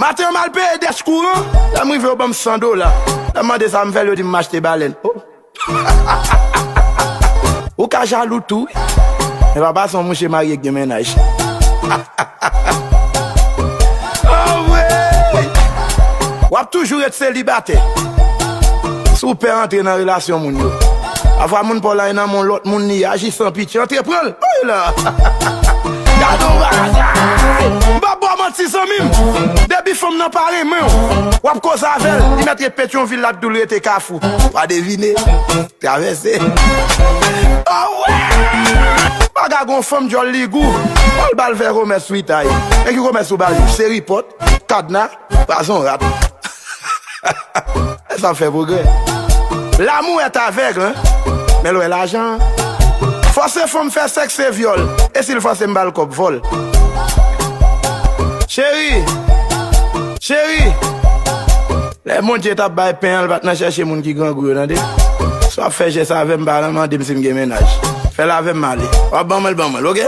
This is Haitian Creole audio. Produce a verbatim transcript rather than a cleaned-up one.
Atè, m al peye dèch kouran. Lè m rive, yo ban m san dola. Lè m mande sa m fè l, yo di m m achte balèn. Oh. Ou ka jalou tou, wi. Men papa, se yon mouche marye k gen mennaj. Oh, wi. W ap toujou ret selibatè si w pè antre nan relasyon moun yo. Pafwa, moun pa w la, e nan men yon lòt moun li ye, aji san pitye, antre pran l. Wi la. Gade yon bagay. M p ap ba w manti, zanmi m. Depi fanm nan pa renmen w, w ap koze avè l, li mèt ret Petyonvil la, t di w l rete Kafou. Pa devine. Travèse. Oh, wi. Paga gon fanm djòl li gou. Al ba l fè komès fritay. E ki komès ou ba l? Seri pòt, kadna, pwazon rat. Sa fè pwogrè. L'amour est aveugle, hein? Men l wè lajan. Fòse fanm fè sèks se vyòl. E si l fòse m ba l kòb vòl? Cheri, cheri. Lè Bondye t ap bay pen an, l pa t nan chèche moun ki grangou yo, tande. Si w ap fè jès avè m, pa nan mande m si m gen mennaj. Fè l avè m, m ale. W ap ban mwen l, ban mwen l, oke?